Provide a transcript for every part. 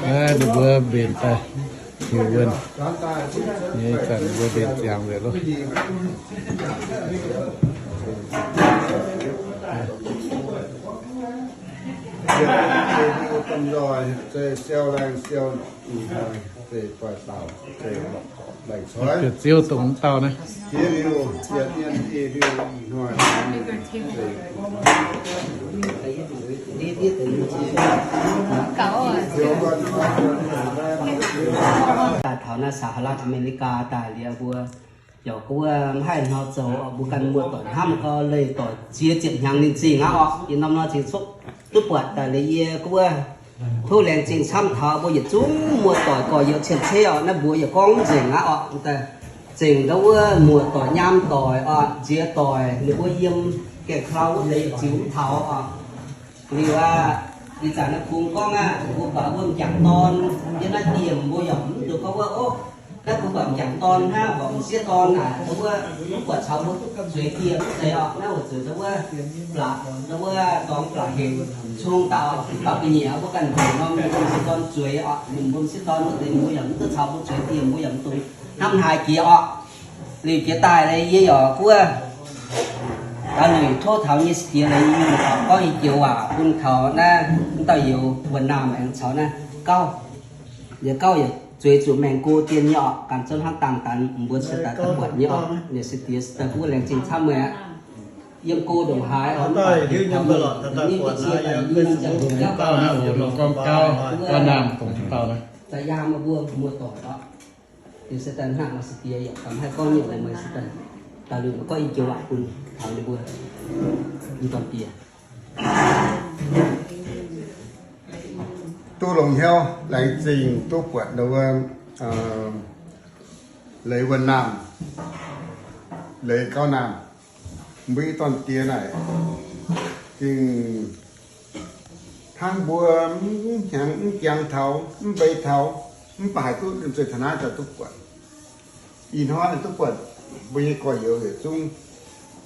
Naaiv ninh mbuo mbenc daaih hiuv wuonh. Nyei zanc mbuo mbenc ziangx nzengc loh. Ziouv dongh dauh naaiv. Daaih taux naaiv ສະຫະລັດອາເມລິກາ daaih liuz mbuo yaac gunv mv haih hnoi zoux, mbuo ganh muoz-doic hnamv gau, leih doic ziex ziepc hnyangx ninh zingh aqv orqc. Yie norm nor zingh cuotv duqv buatc daaih liuz yie gunv tov laengz zingh camv taux mbuo yietc zungv muoz-doic gorx-youz cien-ceqv orqc. Naaiv mbuox yaac gorngv nzengc aqv orqc. Zengc ndau wuov muoz-doic nyaam doic orqc, nziex doic ninh mbuo yiem gaengh klau wuov deix yietc ziux mv taux orqc. Liuz aqv, ih zanc naaiv kungx gorngv aqv, mbuo buatc wuov m'jangc dorn yiem naaiv diemh, mbuo yaac mv zuqc gorngv wuov, ov, naaiv mbuo buatc m'jangc dorn hnangv, mbuo m'sieqv dorn naaic, ndau wuov mv buatc caux mbuo zueiz diemh mv zeiz orqc. Naaiv oix zuqc ndau wuov blatc, ndau wuov dorngx blatc heuc cong dauh blatc ga'nyiec, mbuo ganh heuc norm m'sieqv dorn zueiz orqc. Ninh mbuo m'sieqv dorn wuov deix mbuo yaac mv duqv caux mbuo zueiz diemh, mbuo yaac mv dungx hnamv haaix jiex orqc. Liuz jiex daaih lei yie yaac gunv daaih luic tov taux nyei sieqv diex lei yie mingh taux gorngv i joux waac bun taux naaiv mv dauh youz wuonh naamh aengx caux naaiv gauh, yaac gauh yaac zueiz zuqc maengx go dien nyei orqc. Ganh zunv hnangv dangh danx mbuo se daaih daaih buatc nyei orqc. Ninh sieqv diex se daaih gunv laengz zingh camv meih aqv. Yiem go ndongc haaix orqc, mv baac ninh mbuo cie daaih yie mingh ziangh hoc gauh gorngv gauh, gauh naamh dongh dauh naaiv. Zaaih yaam mbuo muoz-doic orqc. Liuz se daaih hnangv nor sieqv diex yaac ganh haih gorngv nyei, meih se daaih daaih liuz gorngv i joux waac bun taux ninh mbuo, mv dorn diex. Duqv longx hnyouv laengz zingh duqv buatc ndau wuov Leiz Wuonh Naamh, Leiz Gauv Naamh, mbuo i dorn diex naaic, gengh hnangv mbuo mv hnyangx mv jangx taux, mv mbeix taux, mv baac haih duqv liemh zeih taux naaiv daaih duqv buatc. Ih hnoi duqv buatc mbuo nyei gorx-youz yietc zungv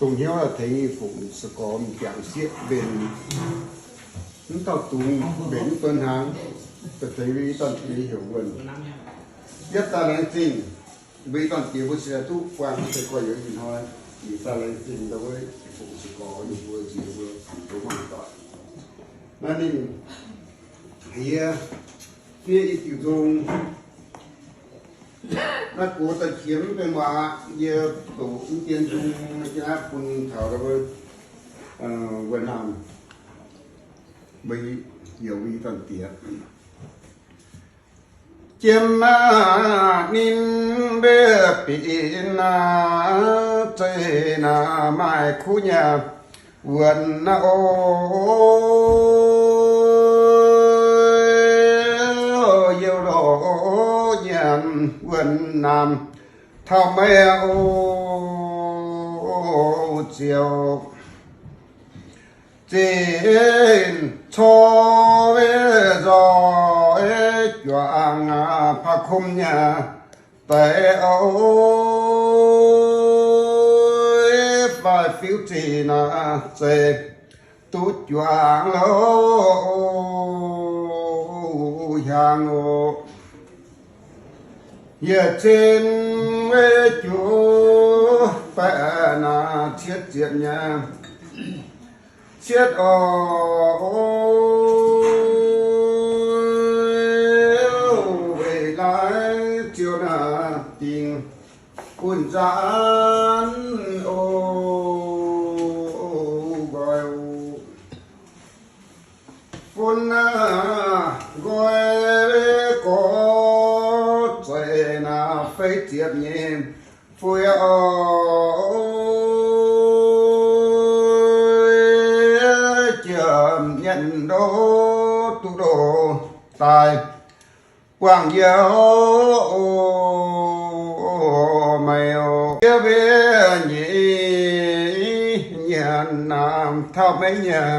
dongh hnyouv tengx i fungc se gorx m'jangc sieqv mbenc, mv dauh dungz mbenc mv deix hnaangx, daaih tengx mbuo i dorn diex heuc wuonh. Yietv daaih laengz zingh mbuo i dorn diex mbuo se duqv buangh mbuo gorx-youz ih hnoi. Yietv daaih laengz zingh ndau wuov fungc se gorx ninh mbuo nziex mbuo zuqc mangc doic. Naaiv ninh yie fiev i diuc nzung. Naaiv gox daaih qiemx mv benx muoz, yie doqc mv dien nzung naaiv bun taux wuov Wuonh Naamh, mbuo youz mbuo i dorn diex. Jiem aac, ninh mbuo binc aac, zeiz naaic maaih kuv nyei wuonh naaic oc. Youh lorqc nyanc Wuonh Naamh taux meih oc, ziouc zinh cor nzoih juangc paav kumx nyei deix oc. Fai fiuv zinh naaic zeiz duqv juangc louh hiaangx oc. Yietc cin weic juv baeqc naaic cietv ziepc nyei cietv oc. Weic laaix ziouc naaic dingc bun nzaanx oc, nqoi oc. Bun naaic nqoi gorx zeiz naaic feix ziepc nyei fuiv oc. Jiem nyanc ndoqv duqv ndoqv daaih buangh yie oc, meih oc. Yie mbuo nyei nyanc naamh taux meih nyei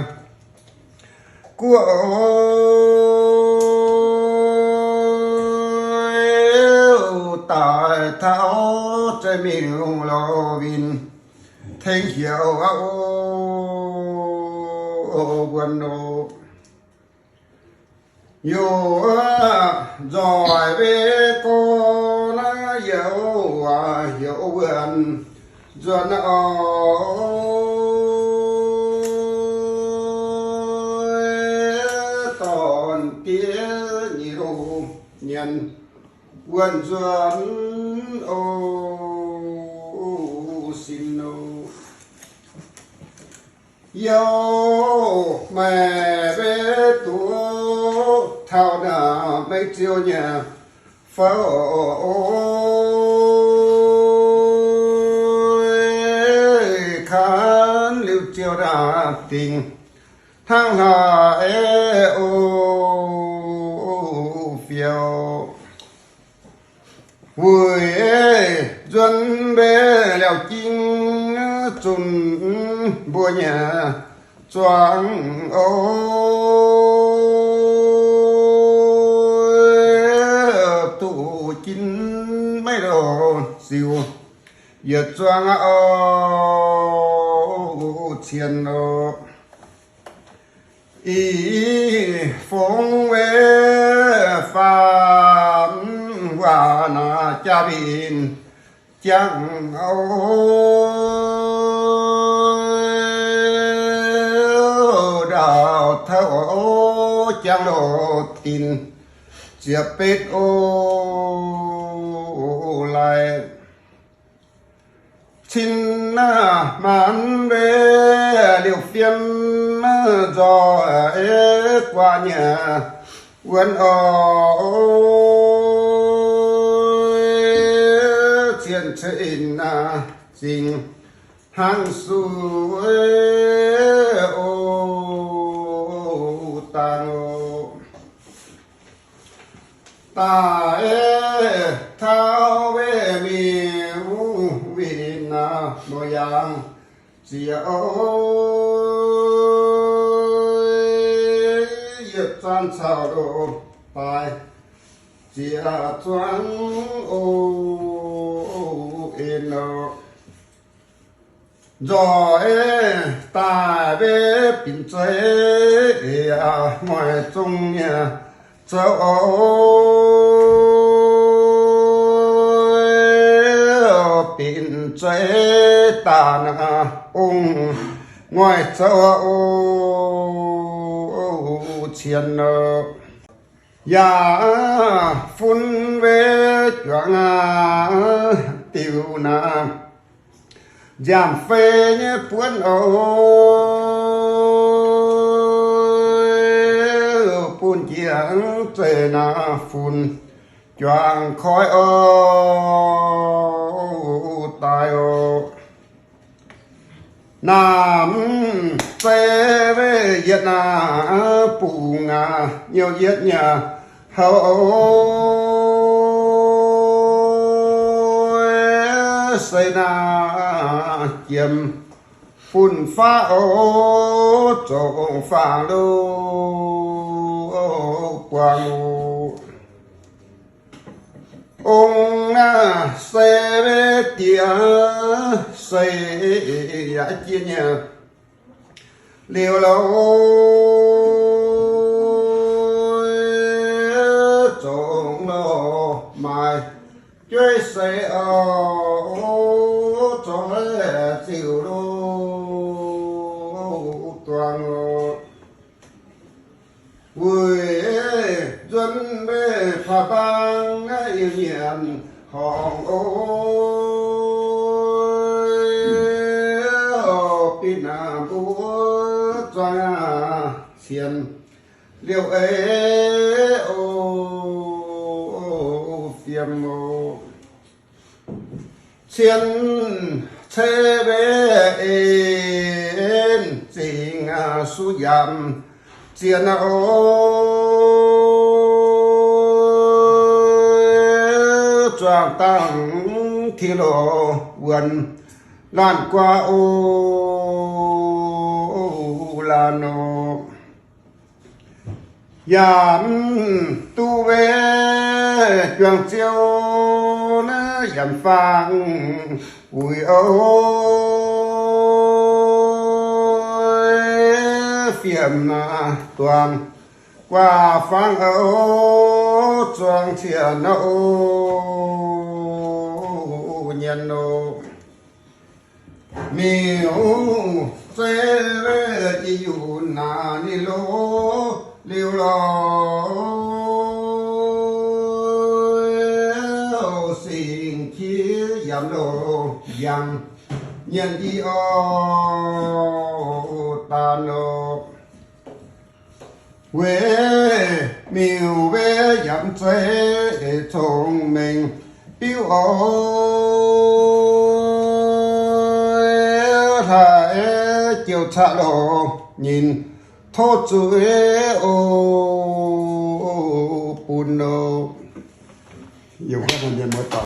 guoqv oc, daaih taux zeiv mingh lorz winh tengx heuc aqv oc, wuonh oc. Yie nzoih mbe gorx naaiv youz heuc wuonh nzuonx oc. Dorn-diex nyic loz nyanc wuonh nzuonx oc, sin oc. Youh maaih mbe duqv taux naaiv maiv ziouc nyei fouv, kangv liuz ziouc naaiv dingc hnangv haaix oc, fiouv. Wuic nzuonx mbe liaauc jing zunc mbuo nyei zuangx oc, duqv jin maiv loz ziux yietc zuangx oc, cien oc. Ih fongx mbe faam waac naaic jaa-mbin jangx oc, ndaauv touv jangx loz dinc ziepc betv oc, laaix cin naaiv maanc mbe liouh fiem nzoih guaax nyei wuonx oc, cien cin zingh hnangv suiv oc, dangh oc. Daaih taux mbe miuc winh naaiv mouz yaangh ziex oc, yietc zanc caux loz daaih ziex zuangx oc, en oc. Nzoih daaih mbe binc zeiv, ngoix zong nyei zoux oc, binc zeiv daaih naaiv ong ngoix zoux oc, cien oc. Yaac fun mbe juangc aqv, diuh naaiv nziaamv-fei nyei buonv oc, bun jiex zeiv naaiv fun juangc koi oc, daaih oc. Naaiv mv zeiz mbe yietc naaiv bungx aqv, nyouh yietc nyei houv oc, se naaiv jiem fun-faqv oc, zongc faang loz buangh oc. Ong naaiv se mbe diex, se yaac jiex nyei liuz loz, zongc loz maaih jueiv seix oc, zoih ziouc loz duangh oc. Weic nzuonx mbe faah-bang naaiv yietc nyanc horngc oc, binc naaiv mbuo zuangx aqv, cien liouh ei oc, fiem oc. Cien ceix mbe en zingh suqv yaac zien oc, zuangx dangh tingx loz wuonx laanh guaax oc, laanh oc. Yaac mv duqv mbe juangc ziouv naaiv yaac faang wuic oc, fiem duangh Guaax fangv oc, zuangx ciex nor oc, nyanc nor. Miuc-zeiv i yunh naaic ninh loz liuz lorz, singx qiex yaac loz yangh nyanc i oc, daaih nor. Weic miuc-weic yaac zeiv cong-mengh biuv oc, hlaax jouh caqv lorz nyinh tov zuiz oc, bun oc.